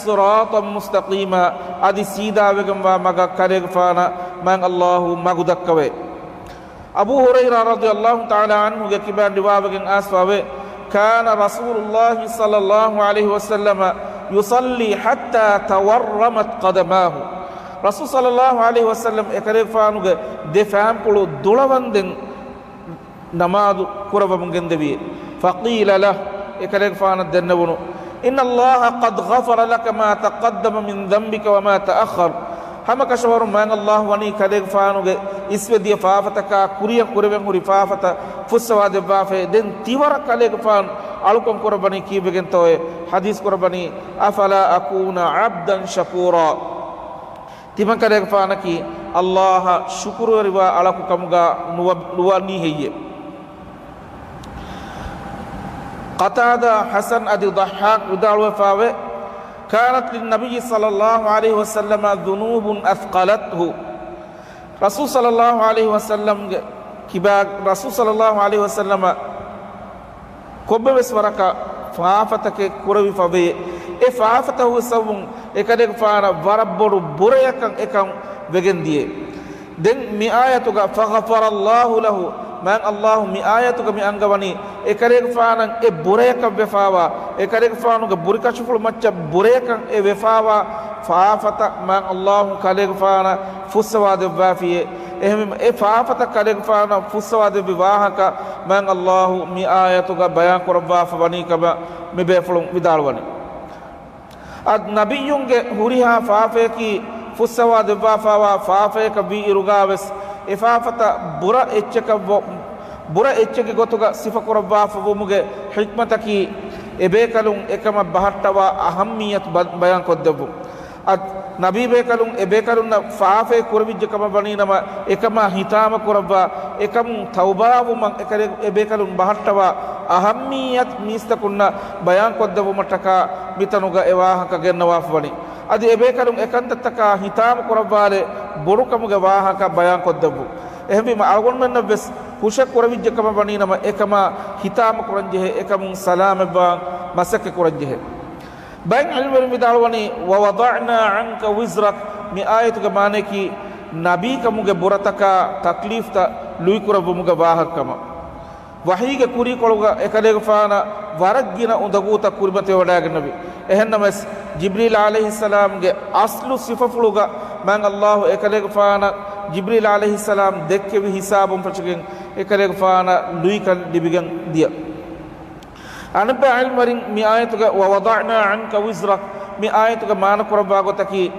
صِرَاطًا مُسْتَقِيمًا، އަދި ސީދާވެގެންވާ މަގަށް ކަލޭގެފާނަށް މާތް އައްލާހު މަގު ދައްކަވޭ. އަބޫ ހުރައިރާ ރަޟިޔައްލާހު ތަޢާލާ ޢަންހުގެ ކިބައިން ރިވާވެގެން އައިސްފަވޭ، كَانَ رَسُولُ اللَّهِ صَلَّى اللَّهُ عَلَيْهِ وَسَلَّمَ يُصَلِّي حَتَّى تَوَرَّمَتْ قَدَمَاهُ. ރަސޫލު ޞައްލައްލާހު ޢަލައިހި ވަސައްލަމް އެކަލޭގެފާނުގެ ދެ ފައިންޕުޅު ދުޅަވަންދެން ނަމާދު ކުރައްވަމުން ގެންދެވި. فَقِيلَ لَهُ، އެކަލޭގެފާނަށް ދެންނެވުނު، إِنَّ اللَّهَ قَدْ غَفَرَ لَكَ مَا تَقَدَّمَ مِنْ ذَنْبِكَ وَمَا تَأَخَّرَ. ހަމަކަށަވަރުން މާތް އައްލާހު ވަނީ ކަލޭގެފާނުގެ އިސްވެދިޔަ ފާފަތަކާ ކުރިއަށް ކުރެވެން ހުރި ފާފަތައް ފުއްސަވާ ދެއްވާފައި. ދެން ތިވަރަށް ކަލޭގެފާނު އަޅުކަން ކުރައްވަނީ ކީއްވެގެންތޯއޭ؟ ޙަދީޘް ކުރައްވަނީ، أَفَلَا أَكُونَ عَبْدًا شَكُورًا. ތިމަންކަލޭގެފާނަކީ އައްލާހަށް ޝުކުރުވެރިވާ އަޅަކު ކަމުގަ ނުވަ-، ނުވަނީ ހެއްޔެ؟ ޤަތާދާ، ޙަސަން އަދި ޟައްޙާޤް ވިދާޅުވެފަވޭ، كَانَتْ لِلنَّبِيِّ صَلَّى اللَّهُ عَلَيْهِ وَسَلَّمَ ذُنُوبٌ أَثْقَلَتْهُ. ރަސޫލު ޞައްލައްލާހު ޢަލައިހި ވަސައްލަމްގެ ކިބާ-، ރަސޫލު ޞައްލައްލާހު ޢަލައިހި ވަސައްލަމަށް ކޮންމެވެސް ވަރަކަށް ފާފަތަކެއް ކުރެވިފަވޭ. އެ ފާފަތައް ހުސްއަވުން އެކަލޭގެފާނަށް ވަރަށް ބޮޑު ބުރަޔަކަށް އެކަން ވެގެން ދިޔަ. ދެން މި އާޔަތުގަ فَغَفَرَ اللَّهُ لَهُ، މާތް އައްލާހު މި އާޔަތުގަ މި އަންގަވަނީ އެކަލޭގެފާނަށް އެ ބުރަޔަކަށް ވެފާވާ، އެކަލޭގެފާނުގެ ބުރިކަށިފުޅު މައްޗަށް ބުރަޔަކަށް އެ ވެފާވާ ފާފަތައް މާތް އައްލާހު ކަލޭގެފާނަށް ފުއްސަވާ ދެއްވާފިޔޭ. އެހެންވީމަ އެ ފާފަތައް ކަލޭގެފާނަށް ފުއްސަވާ ދެއްވި ވާހަކަ މާތް އައްލާހު މި އާޔަތުގަ ބަޔާން ކުރައްވާފަ ވަނީ ކަމަށް މި ބޭފުޅުން ވިދާޅުވަނީ. އަދި ނަބިއްޔުންގެ ހުރިހާ ފާފަޔަކީ ފުއްސަވާ ދެއްވާފާވާ ފާފަޔަކަށް ވީ އިރުގާވެސް، އެ ފާފަތައް ބުރަ އެއްޗަކަށް ވ-، ބުރަ އެއްޗެއްގެ ގޮތުގަ ސިފަކުރައްވާފަ ވުމުގެ ޙިކްމަތަކީ، އެބޭކަލުން އެކަމަށް ބަހައްޓަވާ އަހައްމިއްޔަތު ބަ-، ބަޔާންކޮށްދެއްވުން. އަދި ނަބީ ބޭކަލުން އެބޭކަލުންނަށް ފާފައެއް ކުރެވިއްޖެ ކަމަށް ވަނީނަމަ، އެކަމާ ހިތާމަ ކުރައްވާ، އެކަމުން ތައުބާވުމަށް އެކަލޭ-، އެބޭކަލުން ބަހައްޓަވާ އަހައްމިއްޔަތު މީސްތަކުންނަށް ބަޔާންކޮށްދެއްވުމަށްޓަކާ މިތަނުގަ އެ ވާހަކަ ގެންނަވާފަވަނީ. އަދި އެބޭކަލުން އެކަންތައްތަކާ ހިތާމަ ކުރައްވާލެ ބޮޑުކަމުގެ ވާހަކަ ބަޔާންކޮށްދެއްވުން. އެހެންވީމަ އަޅުގަނޑުމެންނަށްވެސް ކުށެއް ކުރެވިއްޖެ ކަމަށް ވަނީނަމަ، އެކަމާ ހިތާމަ ކުރަންޖެހޭ، އެކަމުން ސަލާމަތްވާން މަސައްކަތް ކުރަންޖެހޭ. ބައެއް ޢިލްމުވެރިން ވިދާޅުވަނީ، وَوَضَعْنَا عَنْكَ وِزْرَكَ، މި އާޔަތުގެ މާނަޔަކީ، ނަބީކަމުގެ ބުރަތަކާ ތަކްލީފްތައް ލުއިކުރެއްވުމުގެ ވާހަކަކަމަށް. ވަޙީގެ ކުރީކޮޅުގަ އެކަލޭގެފާނަށް ވަރަށް ގިނަ އުނދަގޫތައް ކުރިމަތިވެވަޑައިގަންނެވި. އެހެންނަމަވެސް، ޖިބްރީލް ޢަލައިހިއްސަލާމްގެ އަސްލު ސިފަފުޅުގަ މާތް އައްލާހު އެކަލޭގެފާނަށް ޖިބްރީލް ޢަލައިހިއްސަލާމް ދެއްކެވި ހިސާބުން ފެށިގެން އެކަލޭގެފާނަށް ލުއިކަން ލިބިގެން ދިޔަ. އަނެއްބައި ޢިލްމުވެރިން މި އާޔަތުގަ وَوَضَعْنَا عَنْكَ وِزْرَكَ މި އާޔަތުގަ މާނަ ކުރައްވާ ގޮތަކީ،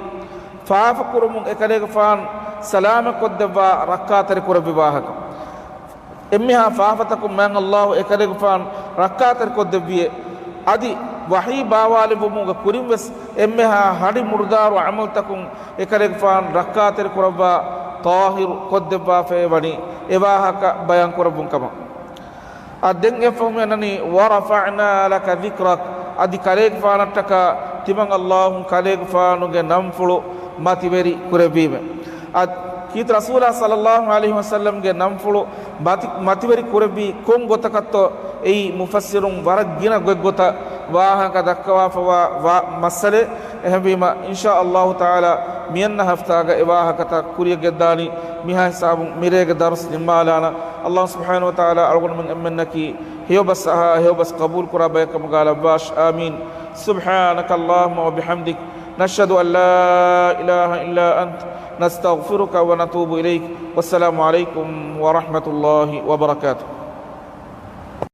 ފާފަ ކުރުމުން އެކަލޭގެފާނު ސަލާމަތްކޮށްދެއްވާ ރައްކާތެރި ކުރެއްވި ވާހަކަ. އެންމެހާ ފާފަތަކުން މާތް އައްލާހު އެކަލޭގެފާނު ރައްކާތެރިކޮށްދެއްވިއޭ. އަދި ވަޙީ ބާވާލެއްވުމުގެ ކުރިންވެސް އެންމެހާ ހަޑި މުޑުދާރު ޢަމަލުތަކުން އެކަލޭގެފާނު ރައްކާތެރި ކުރައްވާ، ޠާހިރު ކޮށްދެއްވާފައި ވަނީ އެ ވާހަކަ ބަޔާން ކުރައްވުން ކަމަށް. އަދި ދެން އެއަށްފަހު މި އަންނަނީ، وَرَفَعْنَا لَكَ ذِكْرَكَ، އަދި ކަލޭގެފާނަށްޓަކާ ތިމަން އައްލާހު ކަލޭގެފާނުގެ ނަންފުޅު މަތިވެރި ކުރެއްވީމެ. އަދި ކީރިތި ރަސޫލާ ޞައްލައްލާހު ޢަލައިހި ވަސައްލަމްގެ ނަންފުޅު މަތި-، މަތިވެރި ކުރެއްވީ ކޮން ގޮތަކަށްތޯ؟ އެއީ މުފައްސިރުން ވަރަށް ގިނަ ގޮތްގޮތަށް ވާހަކަ ދައްކަވާފަވާ ވާ މައްސަލައެއް. އެހެންވީމަ، އިންޝާ އައްލާހު ތަޢާލާ މިއަންނަ ހަފްތާގަ އެ ވާހަކަތައް ކުރިއަށް ގެންދާނީ. މިހާ ހިސާބުން މިރޭގެ ދަރުސް ނިންމާލާނަން. އައްލާހު ސުބްޙާނަހު ވަތަޢާލާ އަޅުގަނޑުމެން އެންމެންނަކީ ހެޔޮބަސް އަހާ، ހެޔޮބަސް ޤަބޫލުކުރާ ބަޔަކަށް ކަމުގަ ލައްވާށި. އާމީން. سبحانك اللهم وبحمدك، نشهد أن لا إله إلا أنت، نستغفرك ونتوب إليك. والسلام عليكم ورحمة الله وبركاته.